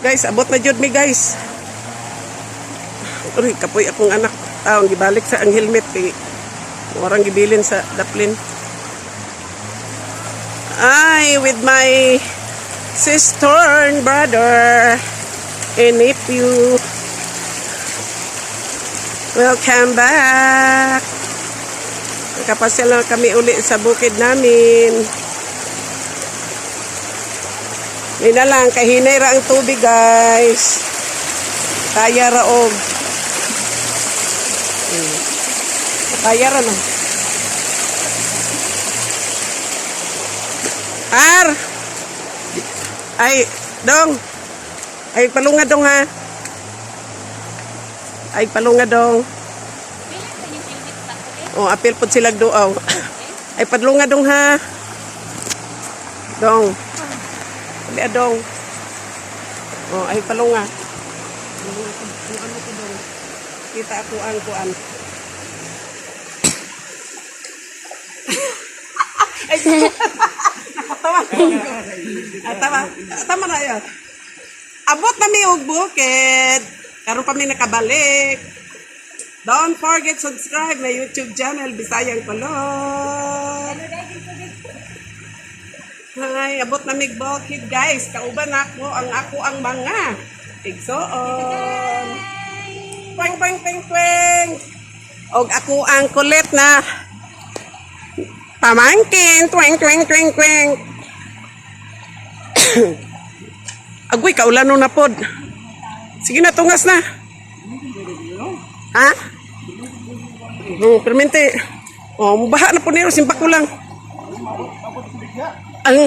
Guys, abot na jud mi, guys. Uy, kapoy akong anak. Taong gibalik sa ang helmet kay warang gibilin sa daplin. Ay, with my sister and brother and nephew. Welcome back. Nakapasyal lang kami uli sa bukid namin. May na lang, kahinay ra ang tubig, guys. Kaya ra og. Kaya ra no. Ar! Ay, dong. Ay, palunga dong ha. Ay, palunga dong. Oh, apil pod sila duaw. Ay, padlunga dong ha. Dong. Dali dong. Oh, ay palunga. Kung ano ko dong. Kita ako ang kuan. Ay, nakatawa. Ah, tama. Ah, tama na yun. Abot na mi og bukid. Karon pa mi nakabalik. Don't forget subscribe my YouTube channel, Bisayang Kulot. Hi, abot na mig bukid, guys. Kauban ako ang ako ang mga igsoon. Tweng tweng tweng tweng. Og ako ang kulit na pamangkin. Tweng tweng tweng tweng. Agoy, kaulano na pod. Sige na, tungas na. Ha? Permente. Oh, mubaha na po niyo, simpak ko lang. Ang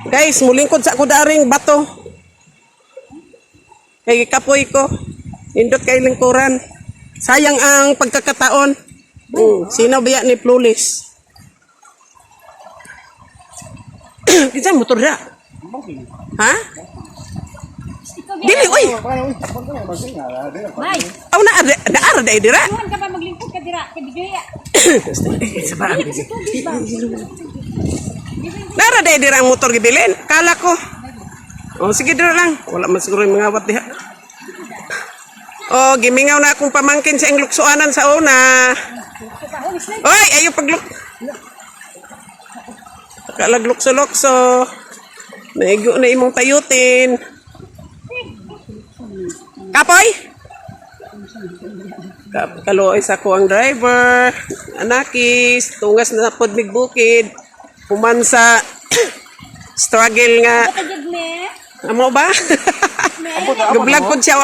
guys, mulingkod sa ako daring bato. Kay kapoy ko. Nindot kay lingkuran. Sayang ang pagkakataon. Sino biya ni Plulis? Kinsa motor ra? Ha? Dili oy. Bay, Aw na na ara dai dira. tuhan ka ba maglingkod ka dira kay Bijoya? Sa ba? Tubig ba? Nara dai dira ang motor gibilin. Kala ko. Oh, sige dira lang. Wala man siguro yung mga awat diha. Oh, gimingaw na akong pamangkin sa iyang luksuanan sa una. Oy, ayo pagluk. Kalag lukso-lukso. Naigo na imong tayutin. Kapoy? Kaluoy sa ko ang driver. Anakis, tungas na pod mig bukid. Human sa struggle nga. Ka jud me. Amo ba? Gablog pod siya.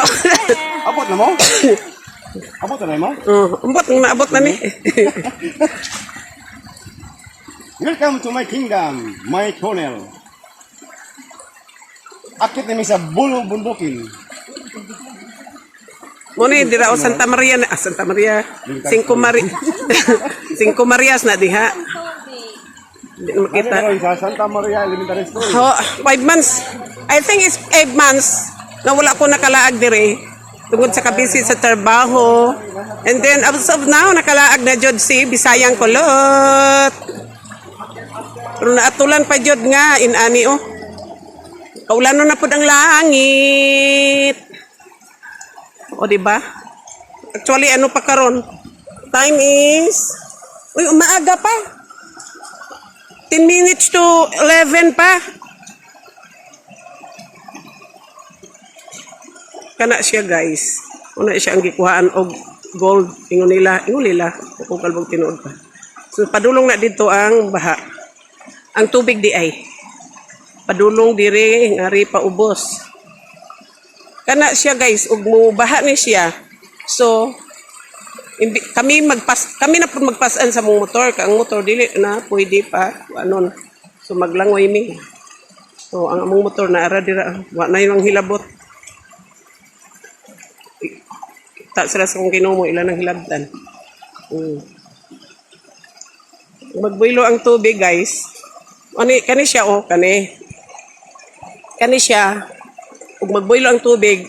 Abot na mo? Abot na mo? Oh, ambot naabot na ni. Welcome to my kingdom, my tunnel. Akit nami sa bulong bundukin. Mo ni dira o Santa Maria na, ah, Santa Maria. Cinco Maria. Cinco Marias na diha. Tubig. Di na makita. Kami sa Santa Maria Elementary School. Oh, 5 months. I think it's 5 months na wala ko nakalaag dire. Tungod sa kabisi sa trabaho. And then as of now, nakalaag na jud si Bisayang Kulot. Pero naatulan pa jud nga inani oh. Kaulano na pud ang langit. O di ba? Actually ano pa karon? Time is, uy, umaaga pa. 10 minutes to 11 pa. Kana siya, guys. Una siya ang gikuhaan og gold ingon nila, ingon nila kung kalbog tinuod pa. So padulong na dito ang baha. Ang tubig di ay. Padulong dire ngari pa ubos. Kana siya, guys, ug mo baha ni siya. So kami magpas kami na pud magpasan sa mong motor ka ang motor dili na pwede pa anon. So maglangoy mi. So ang among motor na ara dira wa na yung hilabot. Ta sila sa kong kinumo ilan ang hilabtan. Magbuilo ang tubig, guys. Ani kani siya oh, kani. Kani siya. Ug magbuilo ang tubig,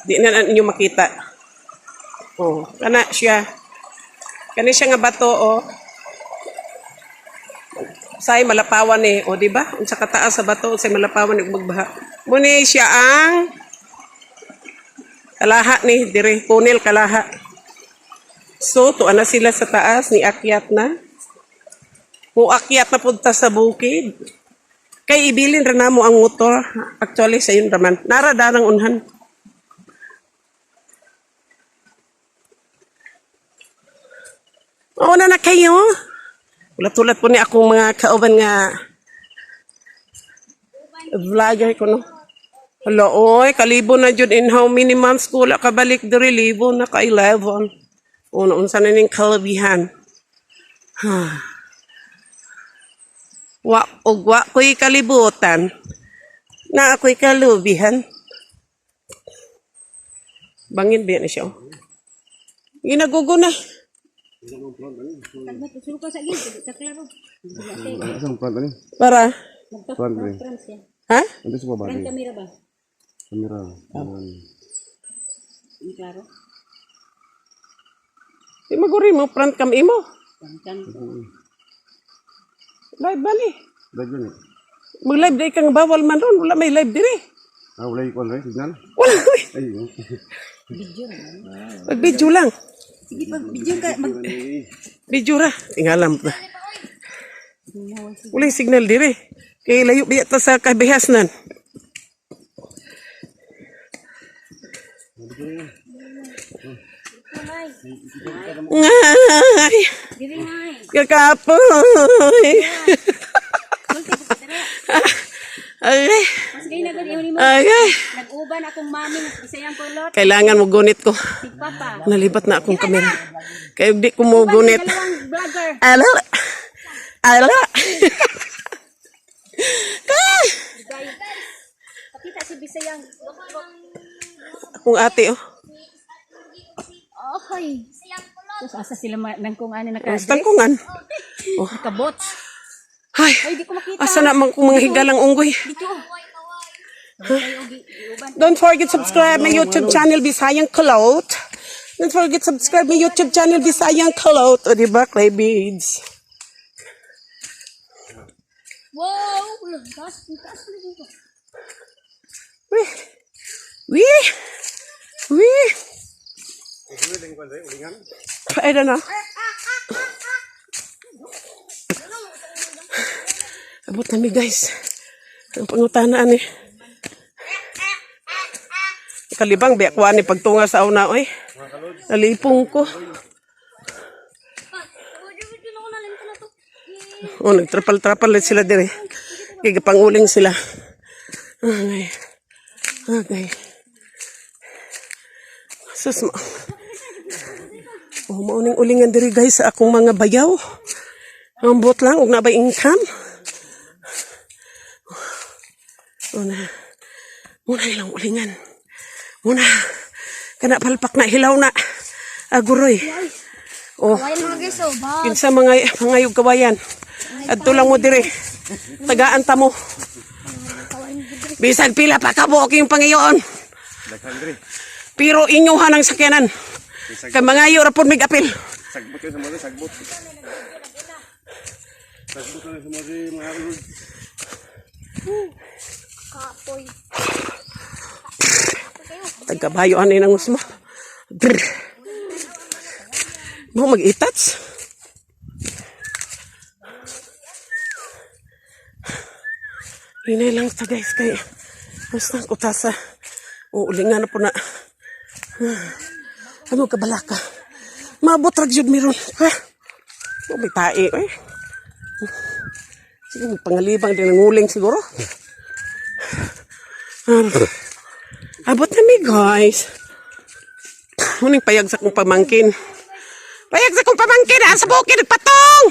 di na na ninyo makita. Oh, kana siya. Kani siya nga bato oh. Say malapawan eh, o di ba? Unsa kataas sa bato, say malapawan ug magbaha. Muni siya ang kalaha ni dire, Punil Kalaha. So, tuan na sila sa taas, ni akyat na. Muakyat na punta sa bukid. Kay ibilin ra namo ang motor. Actually, sa yun raman. Nara darang unhan. Mauna na kayo. Ulat-ulat po ni akong mga kauban nga vlogger ko, no. Hala, oy, kalibo na jud in how many months ko wala kabalik diri, libo na ka 11. Una, unsa na ning kalabihan. Ha. Wa og wa ko'y kalibutan. Na ako'y kalubihan. Bangin ba na siya, oh? Ginagugo na. Tagmat ka sa gid, sa klaro. Asang plant ani? Para. Plant ni. Front siya. Ha? Ito sa baba Front ni. camera ba? Kamera. Ang klaro. Di maguri mo, front cam imo. Front cam. Live ba ni? Live yun eh. Mag-live day kang bawal man ron. Wala may live dire. Ah, wala yung kwan signal. Wala. Uy. Ay, oh. Video ra. Mag-video lang. Sige pag video ka mag Video ra. Tingalam pa. Wala yung signal dire. Kay layo biya ta sa kabihasnan. Ngay! Diri ngay. Kakapoy! Sulti ko dira. Ay! Mas gay na gud nimo. Ay! Nag-uban akong mami nga Bisayang kulot, Kailangan mo gunit ko. si papa. Nalibat na akong kamera. Kaya di ko mo gunit. Dalawang vlogger. Ala! Ala! Guys. Pakita si Bisayang. Akong ate, oh. Oy. Tapos asa sila nang kung ano naka Tangkungan. nakabots. Ay! Ay, di ko makita. Asa na man kung mga higalang unggoy. Dito. Ay, ogi, iuban. Don't forget subscribe my YouTube channel, Bisayang Clout. Don't forget subscribe my YouTube channel, Bisayang Clout. O, diba, Clay Beads? Wow, taas, taas na dito. Wee! Wee! Wee! I don't know. Abot na mi, guys. Ang pangutanaan eh. Kalibang biya kuha ni pagtunga sa una oy. Nalipong ko. Oh, nagtrapal-trapal ulit sila dire. Kaya panguling sila. Ay. Okay. Sus mo. Oh, mauning ulingan diri, guys, sa akong mga bayaw. Ambot lang og nabay income. Una. Muna ilang ulingan. Muna. Kana palpak na hilaw na. Aguroy. Oh. Kinsa mga mga yung kawayan. Adto lang mo dire. Tagaan ta mo. Bisan pila pa ka buok yung pangayoon. Daghan dre. Pero inyuhan ang sakyanan. Kay mangayo ra pod mig apil. Sagbot kayo sa mga sagbot. Sagbot na sa mga mga lord. Tagabayo ani nang usma. Brr. Mo mag-itats. Hinay lang ta, guys, kay basta ang kutasa. Uulingan na po na. Ano ka balaka? Maabot ra jud miron. Ha? Oh, may tae eh. Sige, pangalibang din ang uling siguro. Abot na mi, guys. Muning payag sa kong pamangkin. Payag sa kong pamangkin! Ah, sa bukid, nagpatong!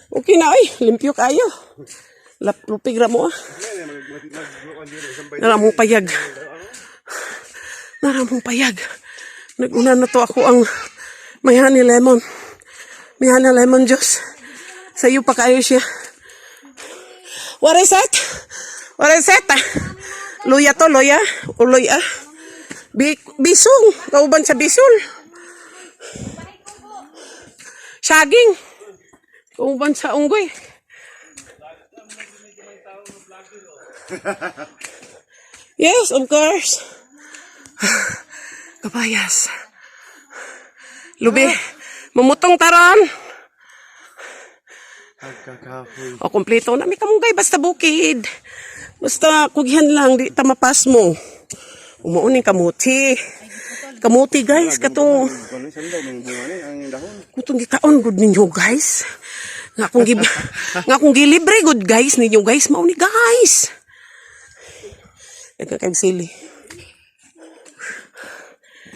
Okay na, oy. Limpyo kayo. Lupig ra mo, ah. Naramong payag. Naramong payag. Naguna na to ako ang may honey lemon. May honey lemon juice. Sa iyo pa kayo siya. What is that? What is that? Ah? Luya to, luya. Uloy ah. Bisong. Kauban sa bisol. Saging. Kauban sa unggoy. Yes, of course. Kabayas. Lubi, mamutong taron. Pagkakapoy. O, kompleto na. May kamunggay, basta bukid. Basta kugyan lang, di ta mapas mo. Umuuning kamuti. Kamuti, guys, katong Ano sandaw ng bunga ni ang dahon. kutong gikaon good ninyo, guys. Nga akong gilibre good guys ninyo, guys. Mao ni guys. Nagkakag sili.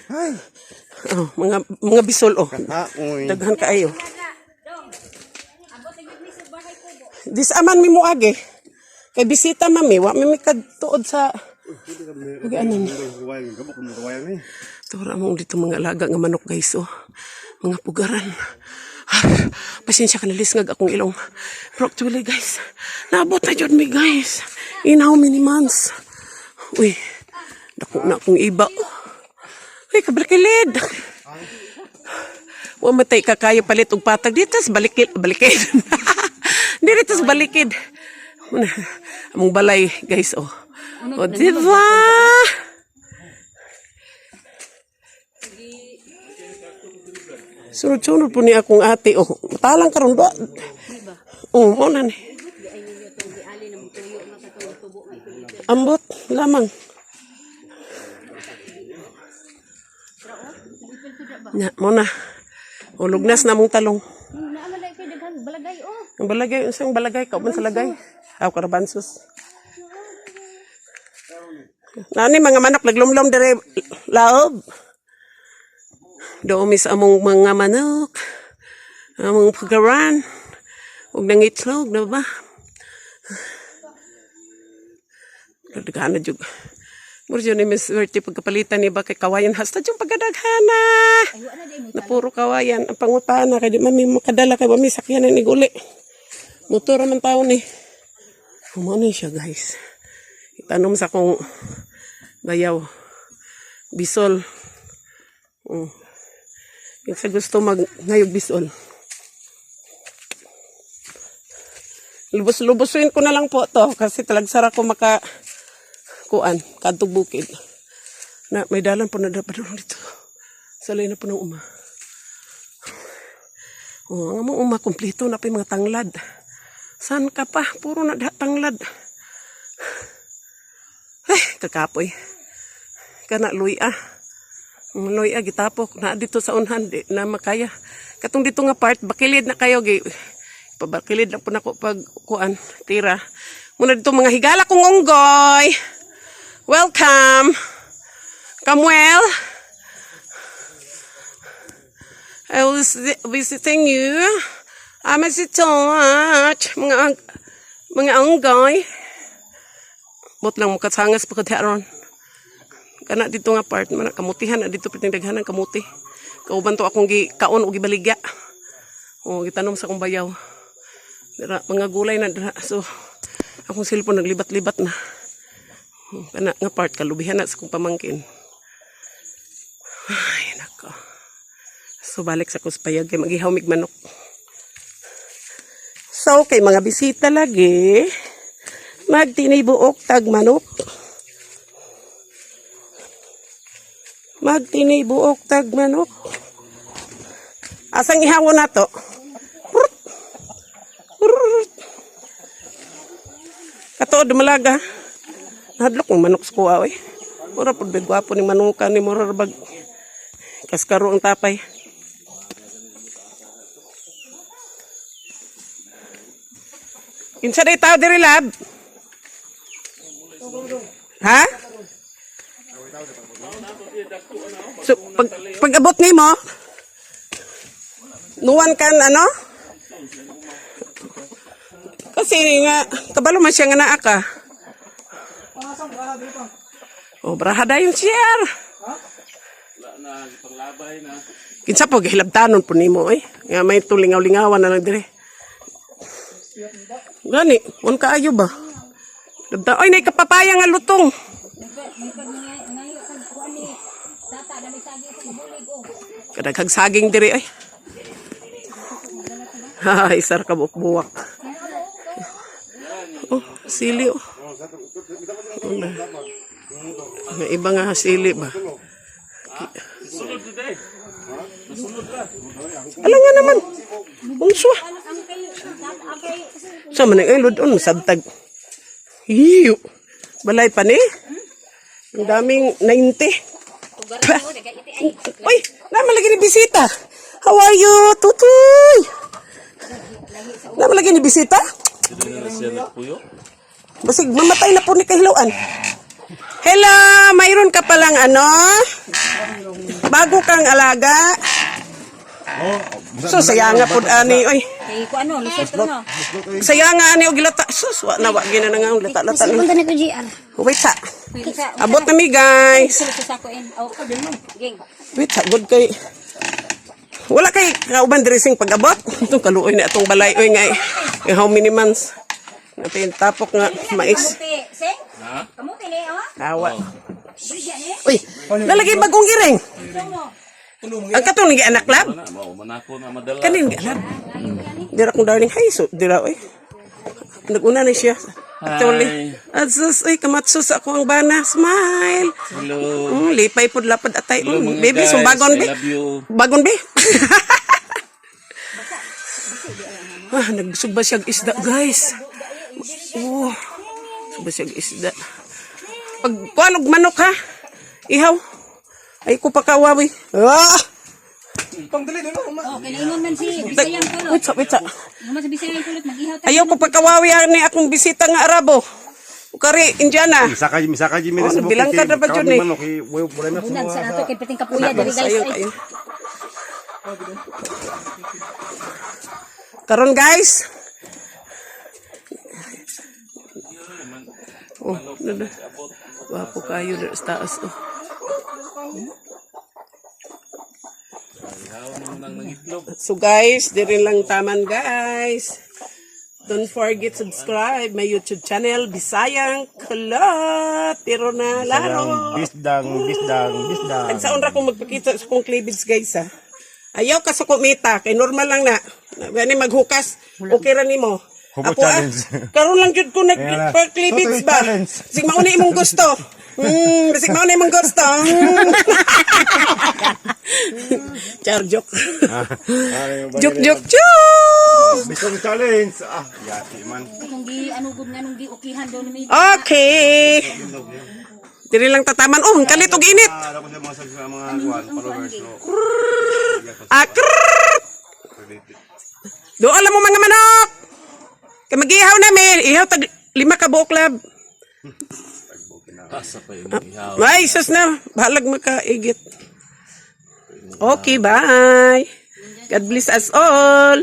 Ay. Oh, mga bisol oh. Kaoy. Daghan kaayo. Disaman mi moagi. Kay bisita mami, wa mi mikadtuod sa Ug ano ni. Ruwayan, gabok mo ruwayan ni. Tura mo dito mga alaga nga manok guys oh. Mga pugaran. Ah, pasensya ka na lisngag akong ilong. Pero actually guys, naabot na jud mi guys. In how many months? Uy, dako na akong iba. Uy, kabalikilid. Wa matay ka kayo palit og patag dito sa balikid, balikid. Dito sa balikid. Among balay guys oh. Oh, di ba? Sunod-sunod po ni akong ate. Oh, talang karon ba? Oh, mo na ni. Ambot lamang. Nya, mo na. O lugnas na mong talong. Naamalay kay daghan balagay oh. Ang balagay, unsang balagay kauban sa lagay. Aw karabansos. Nani mga manok naglumlom dire laob. Doomi sa among mga manok. Among pagaran. Ug nangitlog na ba? Daghan na jud. Mura jud ni Miss Swerte pagkapalitan ni ba kay kawayan hasta jud pagkadaghana. Ay wa na di mo. Na puro kawayan ang pangutana kay di mami makadala kay mami sakyanan ni guli. Motor man taon ni. Humano siya guys. Itanom sa kong bayaw. Bisol. Yung sa gusto mag ngayog bisol. Lubos-lubosin ko na lang po to kasi talagsara ko maka kuan kadtong bukid. Na may dalan po na dapat dito. Salay na po ng uma. Oh, ang among uma kumpleto na pa yung mga tanglad. San ka pa? Puro na daha tanglad. Ay, kakapoy. Kana luya. Ang luya gitapok na dito sa unhan di na makaya. Katong dito nga part bakilid na kayo gi. Pabakilid na po nako pag kuan tira. Muna dito mga higala kong unggoy. Welcome. Kamuel. I was visiting you. I'm a touch. Mga unggoy. Bot lang mukasangas pa kadharon. Kana dito nga part man kamutihan na dito piting daghanan kamuti. Kauban to akong gi kaon og gibaligya. O gitanom sa akong bayaw. Dira mga gulay na dira. So akong cellphone naglibat-libat na. Kana nga part kalubihan na sa akong pamangkin. Ay nako. So balik sa kuspayag kay magihaw mig manok. So kay mga bisita lagi magtinibuok tag manok. Magtinibuok tag manok. Asang ihawo na to? Prut. Prut. Kato dumalaga. Nahadlok ng manok sa kuha oy. Mura pud ba gwapo ni manukan ni mura ra bag kaskaro ang tapay. Kinsa day tao diri lab? Ha? So pag abot nimo, nuwan kan ano? Kasi nga kabalo man siya nga naa ka. Oh, braha dayon siya. Kinsa po gihilabtanon po nimo oy. Nga may tulingaw-lingawan na lang dire. Gani, un kaayo ba? Labta, oy nay kapapaya nga lutong. Tata na may sagi sa bulig oh. Kadaghag saging diri ay. Ay, sar ka buwak. Oh, sili oh. Nga iba nga sili ba? Alam nga naman. Unswa. Sa man ay ludon masabtag. Iyo. Balay pa ni. Ang daming 90. Pa. Uy, naman lagi ni bisita. How are you, Tutoy? Naman lagi ni bisita? Basig, mamatay na po ni kahilawan. Hello, mayroon ka palang ano? Bago kang alaga. So, saya nga po ani. Oy, Kay ko ano, lusot no. saya nga ani og gilata. Sus, wa na wa gina na nga ang lata-lata. Mas na ko GR. Wait sa. Abot na mi, guys. Sulod sa sako in. Oh, ging. Wait sa, good kay. Wala kay kauban dressing pag-abot. Itong kaluoy na atong balay oy nga. Eh, how many months? Natin tapok nga mais. Kamuti, sing? Kamuti ni oh. Kawa. Brigya ni. Uy, lalagay bagong iring. Ang katong ni anak lab. Mao man ako na madala. Kanin lab. Dira kong darling hay so dira oy. Naguna na siya. Actually, at sus, ay, kamatsus ako ang bana. Smile. Hello. Lipay pod lapad atay. Hello, mga baby, guys. sumbagon, I be. love you. Bagon, be. Ah, nagsugba siya isda, guys. Oh, sugba siya isda. Pag kuan og manok ha. Ihaw. Ay ko pakawawi. Ah! Oh, kailangan man si Bisayang kulot. Wait sa, wait sa. Naman sa Bisayang kulot mag-ihaw ta. Ayaw ko pagkawawi ani akong bisita nga Arabo. Ukari, Indiana. Misaka misaka jimi Oh, bilang ka na ba dyan eh? Bunag sa nato kay piting kapuya diri guys. Sayo Ay, kayo. Karon guys. Oh, nada. Wapo kayo na sa taas. Oh. So guys, diri lang taman guys. Don't forget subscribe my YouTube channel Bisayang Kulot. Pero na laro. Bisdang, bisdang, bisdang. Nagsaon ra kong magpakita sa kong cleavage guys ha. Ayaw ka sa kumita kay normal lang na. Gani maghukas, okay ra nimo. Hubo Ako ah, challenge. karon lang jud ko nag Ayan na. per cleavage Totoy ba. challenge. Sig mao na imong gusto. Bisig mao na imong gusto. Char joke. Joke joke joke. Bisdang challenge. Ah, yati man. Kung gi ano gud nga nung gi ukihan do ni. Okay. Diri lang tataman. Oh, ang kalit og init. Ah, ako sa mga sa mga kuan followers no. Ah, krrrr. Doon alam mo mga manok. Kay mag-ihaw namin. Ihaw tag lima ka buok lab. Pasa pa yung ihaw. Ay, sus na. Bahalag makaigit. Okay, bye. God bless us all.